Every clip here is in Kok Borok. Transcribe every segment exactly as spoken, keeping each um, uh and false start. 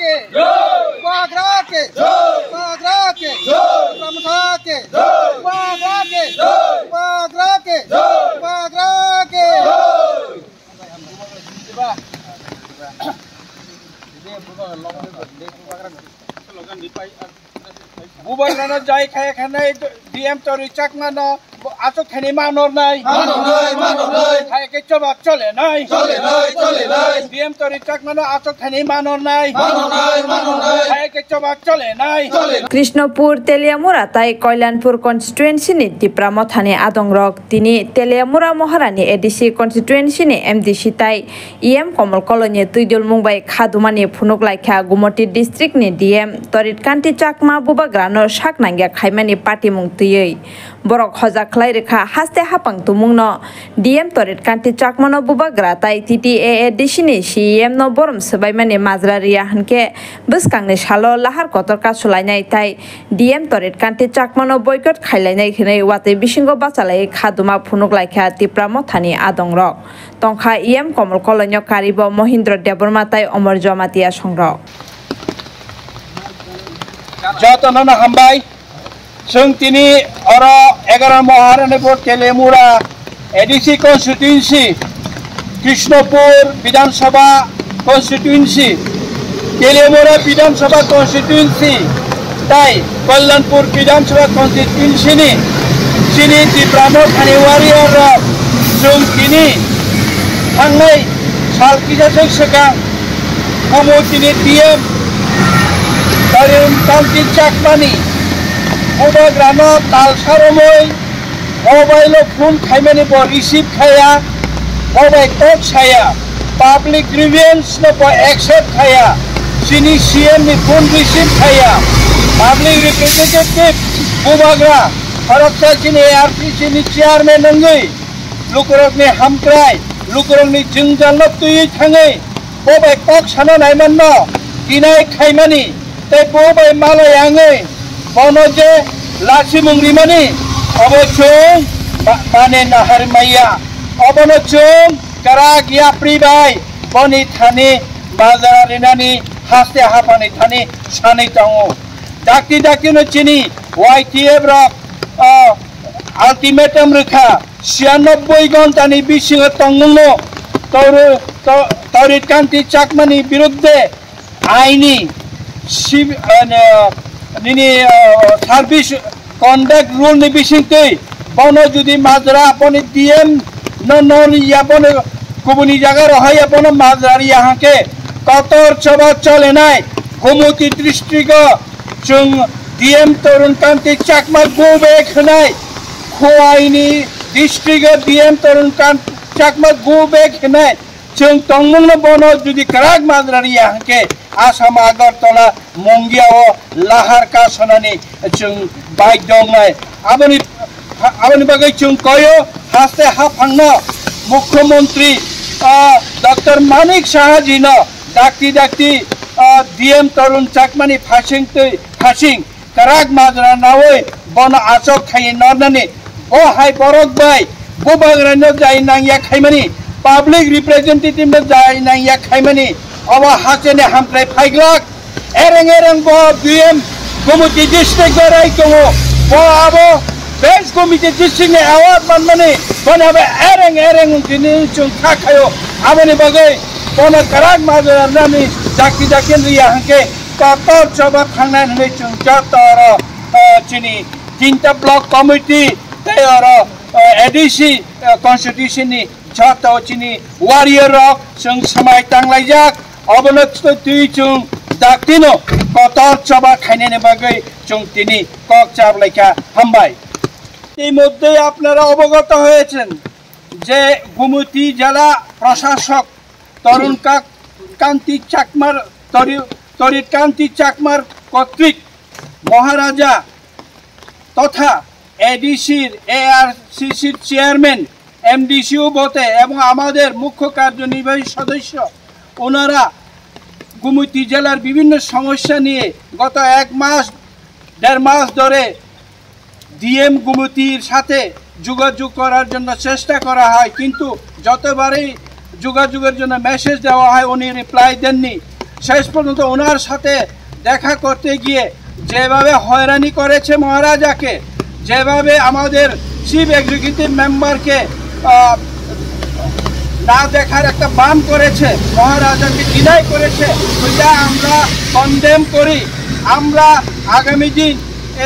Bubagra ke! Bubagra ke! Tipra Motha ke! Bubagra ke! Bubagra ke! Bubagra ke! Bubagrano jai khaya khanai D M Tori Chakmano aswk thani manornai. Manornai, manornai. Hai ke choba chole nai. Chole nai, chole nai. D M Tori Chakmano aswk thani manornai. Manornai, manornai. Hai ke choba chole nai. Chole nai. Krishnapur, Teliamura tai Koilanpur constituency ni Tipra Mothani adongrok tini Teliamura Moharani A D C constituency ni M D C tai E M Komol Kolonyi twidulmung bai khadumani phunuk laikha Gumoti district ni D M Torit Kanti Chakma bubagrano sak nangya khaimani patimung twiwi. Borok hoja khlai rwkha haste hapang tumungno D M Torit Kanti Chakmano bubagra tai T T A A D C ni C E M no borom swbaimani majra riya hwnkhe bwskangni salo lahar kotor kasulainai tai D M Torit Kanti Chakmano boycott khailainai hwnwi watwi bisingo bachalai khaduma phunuk laikha Tipra Mothani adongrok. Tongkha E M Komol Kolonyo karibo Mohindra Debbarma tai Omor Jamatia songrok. Jotono no hambai. Chwng tini oro egaroh Moharanipur Teliamura A D C constituency, Krishnapur Bidhan Sabha constituency, Teliamura Bidhan Sabha constituency, tai Kalyanpur Bidhan Sabha constituency ni chini Tipra Mothani warrior rok chwng tini thangnai sal kisa swk swkang Gumoti ni D M Tarun Kanti Chakmani bubagrano tal saromoi mobile o phone khaimani bo receive khaya, bo bai kok saya, public grievance no bo accept khaya, chini C M ni phone receive khaya, public representative bubagra khoroksa chini A R C C ni chairman wngwi lukurokni hamkrai, lukurokni jwngjal no twiwi thangwi bo bai kok sana naimanno kinai khaimani tei bo bai malai wngwi bono je lachimung rimani obo chwng ma-, mane nahar maya. Obono chwng kwrak yapri bai boni thani majra rinani haste haphangni thani sanwi tongo. Dakti dakti no chini Y T F rok, ah, ultimatum rwkha, siyannobboi ghonta ni bisingo tongmungno Toru-, To-, Torit Kanti Chakmani birudde aini si-, ah, nini, ah, service conduct rule ni bisingtwi bono jodi majra boni D M no, no riya bono kubuni jaga rohaya bono majra riya hwnkhe kotor choba cholenai Gumoti district o chwng D M Tarun Kanti Chakma go back hwnai, Khowaini district o D M Tarun Kanti Chakma go back hwnai, chwng tongmungno bono jodi kwrak majra riya hwnkhe Assam Agartala Mungia o lahar kasanani chwng baidhyo wngnai. Aboni, aboni bagwi chwng koyo haste haphangno Mukhyamantri, ah, Doctor Manik Saha jino dakti dakti, ah, D M Tarun Chakmani phasing twi phasing kwrak majra nawi bono achok khai nornani. Bo hai borok bai bubagrano jai nangya khaimani, public representative no jai nangya khaimani, obo hacheni hamkrai phaiglak. Ereng ereng bo D M Gumoti district o rai tongo. Bo abo best committee district ni award manmani, bono abo ereng ereng wngkhe ni chwng kha khaio. Aboni bagwi bono kwrak majra nani dakti dakti riya hwnkhe kotor choba thangnai hwnwi chwng joto oro, ah, chini tinta block committee tei oro, ah, A D C, ah, constituency ni joto chini warrior rok chwng swmai tanglaijak, obono twi chwng daktino kotor choba khainani bagwi chwng tini kok chaplaikha. Hambai. ইতিমধ্যেই আপনারা অবগত হয়েছেন যে গোমতী জেলা প্রশাসক তরুণ কা-, কান্তি চাকমার তরি-, তরিৎ কান্তি চাকমার কর্তৃক মহারাজা তথা এডিসির, এআরসিসির চেয়ারম্যান, এমডিসিও বটে এবং আমাদের মুখ্য কার্যনির্বাহী সদস্য, ওনারা গোমতী জেলার বিভিন্ন সমস্যা নিয়ে গত এক মাস, দেড় মাস ধরে ডিএম গোমতীর সাথে যোগাযোগ করার জন্য চেষ্টা করা হয়, কিন্তু যতবারই যোগাযোগের জন্য মেসেজ দেওয়া হয়, উনি রিপ্লাই দেননি। শেষ পর্যন্ত ওনার সাথে দেখা করতে গিয়ে যেভাবে হয়রানি করেছে মহারাজাকে, যেভাবে আমাদের চিফ এক্সিকিউটিভ মেম্বারকে না দেখার একটা বান করেছে, মহারাজাকে ডিনাই করেছে, ওইটা আমরা কন্ডেম করি। আমরা আগামী দিন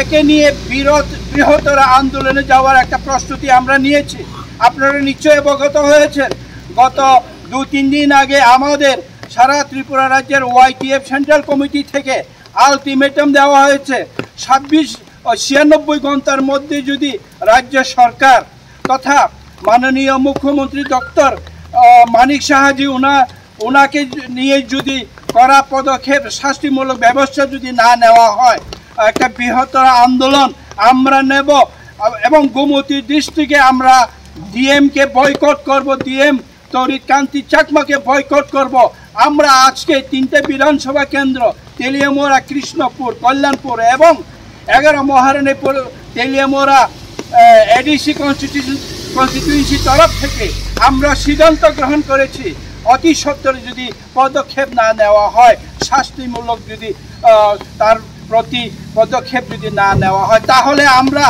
একে নিয়ে বিরোধ, বৃহত্তর আন্দোলনে যাওয়ার একটা প্রস্তুতি আমরা নিয়েছি। আপনারা নিশ্চয়ই অবগত হয়েছেন, গত দু তিন দিন আগে আমাদের সারা ত্রিপুরা রাজ্যের ওয়াইটিএফ সেন্ট্রাল কমিটি থেকে আলটিমেটাম দেওয়া হয়েছে, ছাব্বিশ ও ছিয়ানব্বই ঘন্টার মধ্যে যদি রাজ্য সরকার তথা মাননীয় মুখ্যমন্ত্রী ডক্টর মানিক সাহাজি ওনা ওনাকে নিয়ে যদি কড়া পদক্ষেপ, শাস্তিমূলক ব্যবস্থা যদি না নেওয়া হয়, একটা বৃহত্তর আন্দোলন আমরা নেব। এবং গোমতী ডিস্ট্রিক্টে আমরা ডিএম কে বয়কট করব, ডিএম তরিত কান্তি চাকমাকে বয়কট করব। আমরা আজকে তিনটে বিধানসভা কেন্দ্র, তেলিয়ামুড়া, কৃষ্ণপুর, কল্যাণপুর এবং এগারো মহারানীপুর, তেলিয়ামুড়া এডিসি কনস্টিটিউশন কনস্টিটিউয়েন্সি তরফ থেকে আমরা সিদ্ধান্ত গ্রহণ করেছি, অতি সত্বর যদি পদক্ষেপ না নেওয়া হয়, শাস্তিমূলক যদি আহ, তার প্রতি পদক্ষেপ যদি না নেওয়া হয়, তাহলে আমরা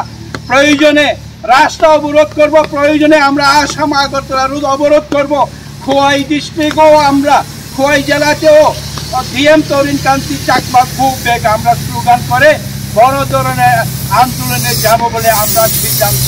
প্রয়োজনে রাস্তা অবরোধ করব, প্রয়োজনে আমরা আসাম আগরতলা রোড অবরোধ করব। খোয়াই ডিস্ট্রিক্টও আমরা, খোয়াই জেলাতেও ডিএম তরিন কান্তি চাকমা গো ব্যাক আমরা স্লোগান করে বড় ধরনের আন্দোলনে যাব বলে আমরা সিদ্ধান্ত